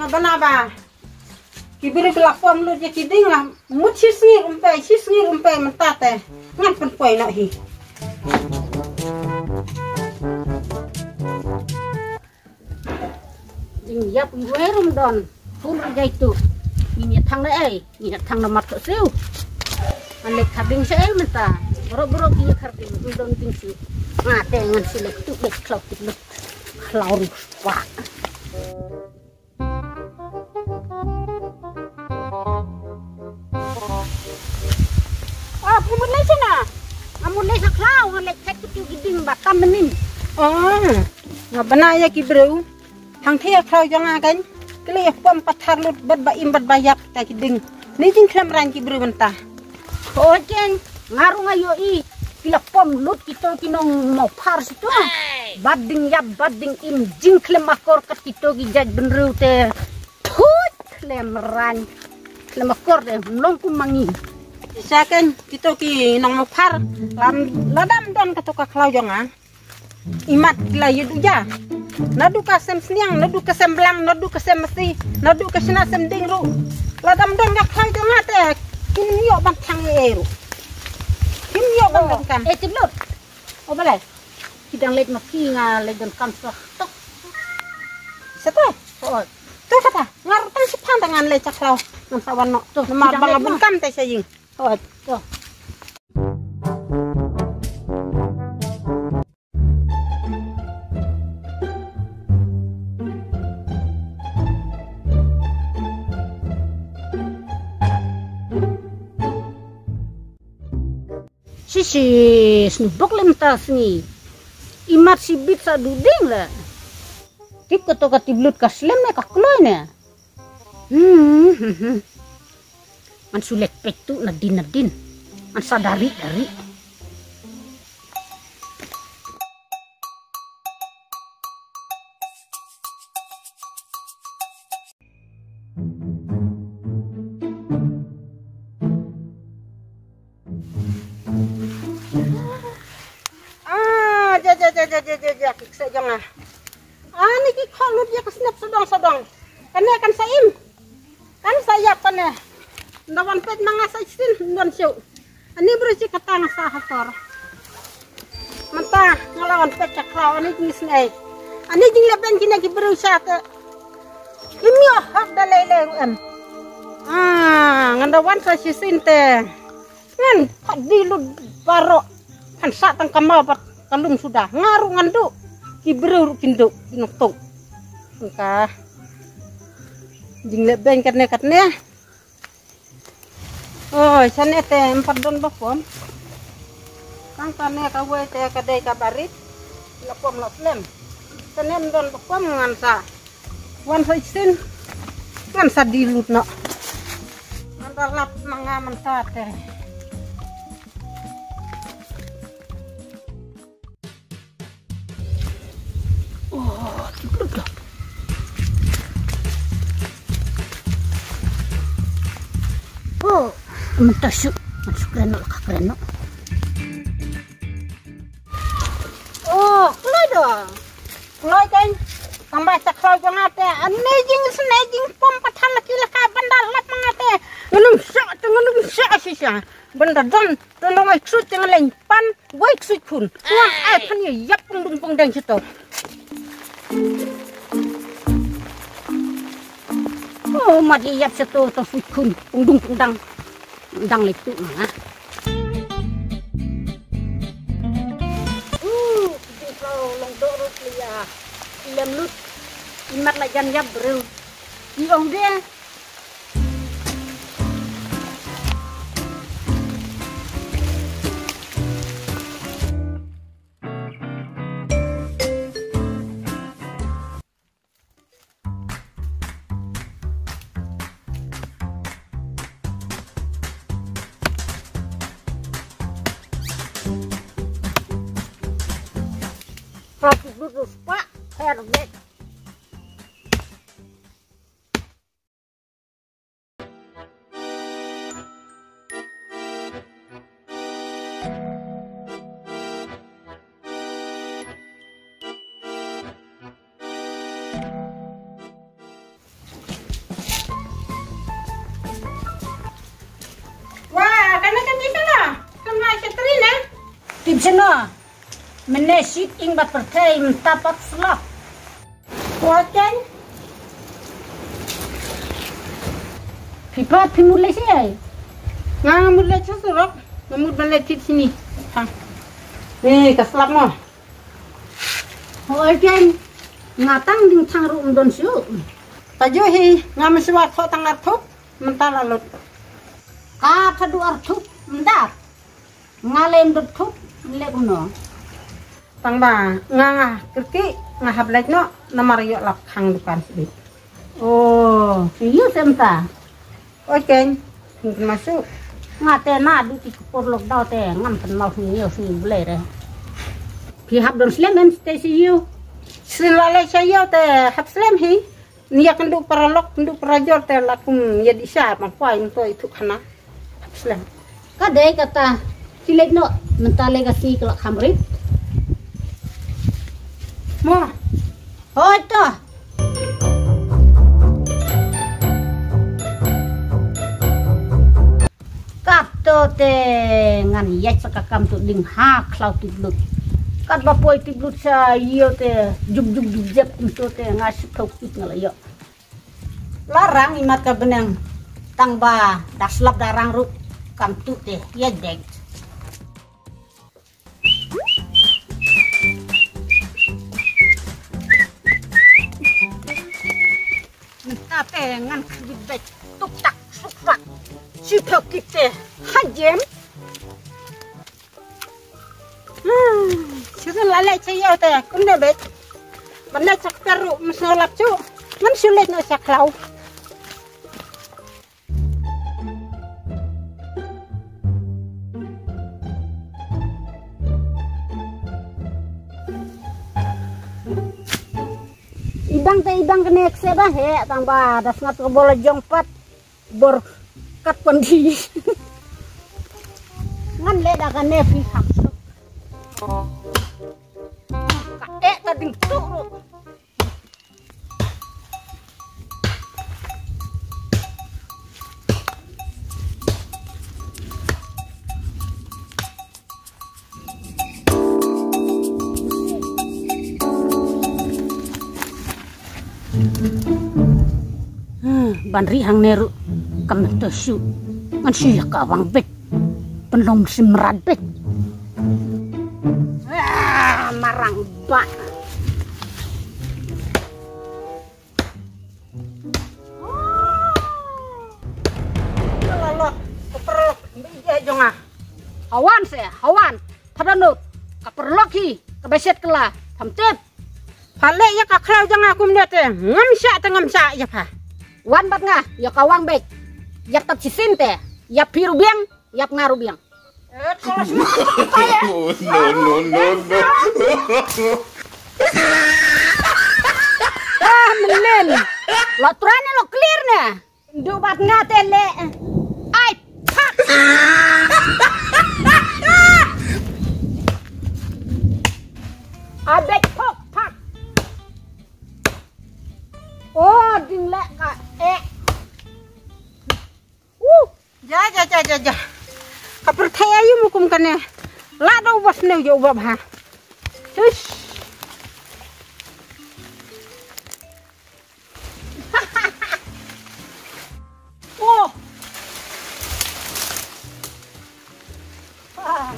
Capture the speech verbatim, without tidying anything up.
Bana ba ki briew ki la pom lut ïa ki dieng la mut shi sngi ruh ym pei, shi sngi ruh ym pei mynta te ngan pynpoi noh hi. Dieng ïap ngi ruh ym don. Pun ruh jai tu. Ngin ïa thang na ei, ngin ïa thang na mat to siu. Ngan leit kha dieng sha ei mynta. Baroh baroh ki ïa kha dieng ym don dieng siu. Nga te ngan shu leit tu leit khlaw tu leit khlaw ruh spa. Ah, phi mut leit shano? Nga mut leit sha khlaw, nga leit phet kitu ki dieng ba kam mynnin. Oh, nga bana ïa ki briew. Hangthie khlaw jong nga kan. Ki la ïa pom pathar lut bad ba im bad ba ïap ta ki dieng. Ni jingkhlem rang ki briew mynta. Hooid keiñ, nga ruh nga ïohi, ki la pom lut kito ki nongmawphar shito. Bad dieng ïap, bad dieng im, jingkhlem akor kat kito ki jait bynriew te. Thuid, khlem rang, khlem akor te, ym long kum ma ngi. Shisha keiñ, kito ki nongmawphar, la, lada ym don kato ka khlaw jong nga. Imat ki la ïa duh ïa. Naduh ka sem sniang, naduh ka sem blang, naduh ka sem masi, naduh ka shna sem ding ruh. Lada ym don ka khlaw jong nga te, kim ïoh ban thang ei ei ruh. Kim ïoh ban donkam. Eh, Tiplut. O balei? Ki dang leit ma ki, nga leit donkam sah. To. Sa to? Hooid. To kata, nga ruh tang shiphang te ngan leit sha khlaw. Ngan sa wan noh. To, namar ba nga bun kam te sha ïing. Hooid. To. Shi shi, sngewbok lem ta sngi. Imat shibit sa duh dieng la. Tip kato ka Tiplut ka slem ne ka kloi ne. Hmm, hmm, hmm. Ngan shu leit peit tu nadien nadien. Ngan sa da rieh da rieh. Ah, ja, ja, ja, ki kseh jong nga. Ani ki khot lut ïa ka snep sawdong sawdong. Kane kan sa im. Kan sa ïap kane. Nda wan peit ma nga sa shisien don shuh. Ani briew shi kata nga sa hator. Mynta nga la wan peit sha khlaw ani jingisynei. Ani jingleh beiñ kine ki briew sha te. Kim ïoh hok da lei lei ruh em. Ah, ngan da wan sa shisien te. Ngan phat die lut baroh. Kan sah tang ka maw bad ka lum suda. Nga ruh ngan duh. Ki briew ruh kin duh. Kin nongtuh. Ka jingleh beiñ katne katne. Oi, shane te em pat don ba pom. Tang kane kawei te ka dei kaba rit. La pom la slem. Shane em don ba pom ngan sa. Wan sa shisien. Ngan sa die lut noh. Ngan da lap ma nga mynta te. Oh, Tiplut da. Oh, mynta shu, ngan shu kren noh, ka kren noh. Oh, kloi da. Kloi keiñ. Tang ba sa kloi jong nga te. Ani jingisynei jingpom pathan la ki la ka ban da lap ma nga te. Ngan ym shah te, ngan ym shah shisha. Ban da don, don da wai ksuid te ngan leit pan. Wei ksuid khun. Ngan ai phan ïa ïap pungdung pungdang shito. Oh, mat ïa ïap shito to ksuid khun. Pungdung pungdang. Dang leit tu ma nga. Uh, jingphlaw long doh ruh ïa. Lem lut. Imat la jan ïap briew. I ong de. Pha tu tu tu spa, her mek. Chino, mynne shit ing ba pyrthei mynta pat slap. Wa ken. Phi pat phi mut leit shi ai? Nga mut leit sha surok. Nga mut ban leit thied shini. Ha. Ni ka slap mo. Hoi ken. Nga tang ding thang ruh ym don shuh. Tajuh hi, nga mynshuwa thoh tang arthup. Mynta la lut. Ka thaduh arthup mynta. Nga lem dot thup lek no. Tang ba nga nga kyrki nga hap lek no namar ïoh lap khang dukan sidi. Oh, you sem ta. Oi ken, ngin masuk. Nga te na du ti kupur lok dau te ngam pen mau sini yo sini bele re. Pi hap don slem em ste si you. Sila le sa yo te hap slem hi. Nia kendu paralok, kendu parajor te lakum ya disa pang kuai mento itu khana. Slem. Ka dei kata. Silet no, menta lega si kelak hamrit. Mo. Hoi to. Kato te ngan yach sa ka kam tu ding ha khlau tiblut. Kat ba poi tiblut sa io te juk juk juk jep tu te nga suk thau kit ngala io. La rang imat ka beneng tang ba da slap da rang ruh kam tu te io dek. Mynta te ngan khibit bek tuk tak suk tak. Si thok kit te ha jem. Hmm, si la leh cha ïew te kumne bek. Ban leh cha kper ruh mynta lap chu. Ngan shu leh noh cha khlaw. Ibang te ibang kane kse ba he tang ba da sngat ko bol jong pat bor kat pandi. Ngan le da kane phi kham suk. Ka e ta ding tu. Hmm, ban ri hang ne ruh kam to shu. Ngan shu ya ka wang bet. Penlong si merat bet. Ah, marang ba. Lalo, keperlok, mbija jonga. Hawan se, hawan. Pada nut, keperlok hi, kebeset kela. Pam tip. Pale ya ka khlaw jonga kumne te, ngam sha te ngam sha ya pha. Wan bat nga, ya ka wang bek. Ya tap sisin te, ya piru biang. Yap nga rubiang. Oh, no, no, no, no. Ah, melen. Lo trane lo clear ne. Ndu bat nga te le. Ai, pak. Abek pok pak. Oh, ding le ka e. Uh, ja, ja, ja, ja, ja. Ka pyrthei ayu mukum kane. La da uba snew ja uba bha. Hush. Oh. Ah.